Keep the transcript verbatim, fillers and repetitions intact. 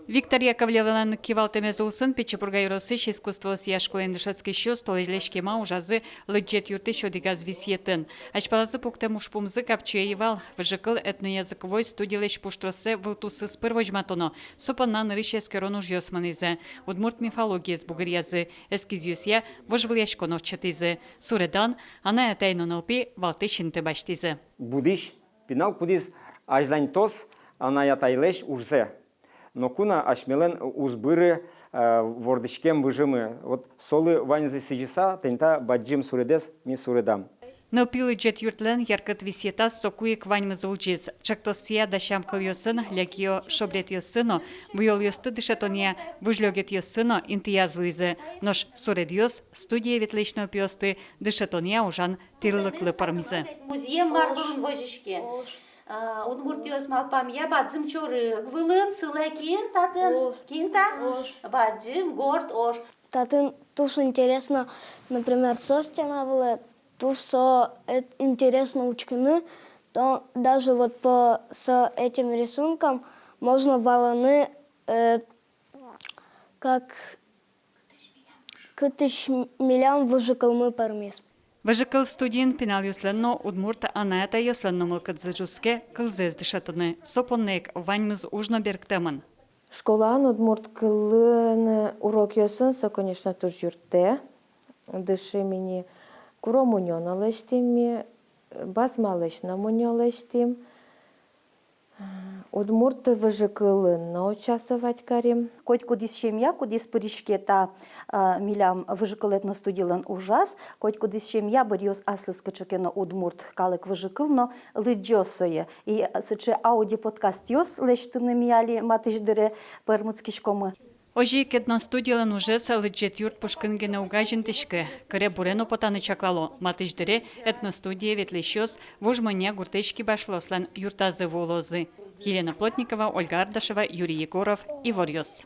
Виктор Яковлевлэн кивалтэмез улсын Пичи Пурга ёросысь искусствоосъя школаын дышетскисьёс толэзьлэсь кема ужазы лыдӟет юртысь одӥгаз висъетын. Азьпалазы пуктэм ужпумзы капчи ӧй вал. Выжыкыл этноязыковой студилэсь пуштроссэ вылтуссэ пыр возьматоно. Со понна нырысь эскерон ужъёс мынӥзы. Удмурт мифологиез бугыръязы. Эскизъёсъя вожвылъяськон ортчытӥзы. Суредан анай-атай но нылпи валтӥсь инты басьтӥзы. Будӥсь пинал, кудӥз азьланьтоз анай-атайлэсь ужзэ. Ноку но асьмелэн уз быры, э, вордӥськем выжымы. Вот солы ваньзэ сӥзьыса, тӥни та бадӟым суредэз ми суредам. Нылпи лыдӟет юртлэн яркыт висъетаз соку ик ваньмыз улӟиз. Чектоссыя дасям кылъёсын, лякиё шобретъёсын но, буёлъёсты дышетонъя выжлёгетъёсын но интыяз луизы. Нош суредъёс студие ветлӥсь нылпиосты дышетонъя ужан тӥрлыклы пӧрмизы. Музъем мар вылын возиське? А, удмуртъёс малпамъя, бадӟым чорыг вылын, сылэ кин татын? Кин та? Бадӟым горд ош. Татын туж интересно, например, со стена вылэ, туж со, э, интересно учкыны, то даже вот по с этим рисункам можно валаны, э, как кытысь м-, милям выжыкылмы пӧрмиз. Выжыкыл студиын пиналъёслэн но, удмурт анай-атайёслэн но мылкыдзы ӝутске кылзэс дышетыны. Со понна ик ваньмыз уж но берыктэмын. Школаын удмурт кылын урокъёсын со, конечно, туж юрттэ. Дышим ини, куро мунё но лэсьтӥм ми, басмалэсь но мунё лэсьтӥм. Удмурт выжыкылын но участвовать карим. Котькудӥз семья, кудӥз пыриське та, а, милям выжыкыл этностудилэн ужаз, котькудӥз семья быръёз аслыз кыӵе ке но удмурт калык выжыкыл но лыдӟоз сое. И сыӵе аудиоподкастъёс лэсьтыны ми али матысь дыре пӧрмытскиськомы. Озьы ик этностудилэн ужез лыдӟет юрт пушкын гинэ уг азинтӥськы, кыре-буре но потаны чаклало. Матысь дыре этностудие ветлӥсьёс Вуж Монья гуртысь кибашлыослэн юртазы вуылозы. Елена Плотникова, Ольга Ардашева, Юрий Егоров, «Иворъёс».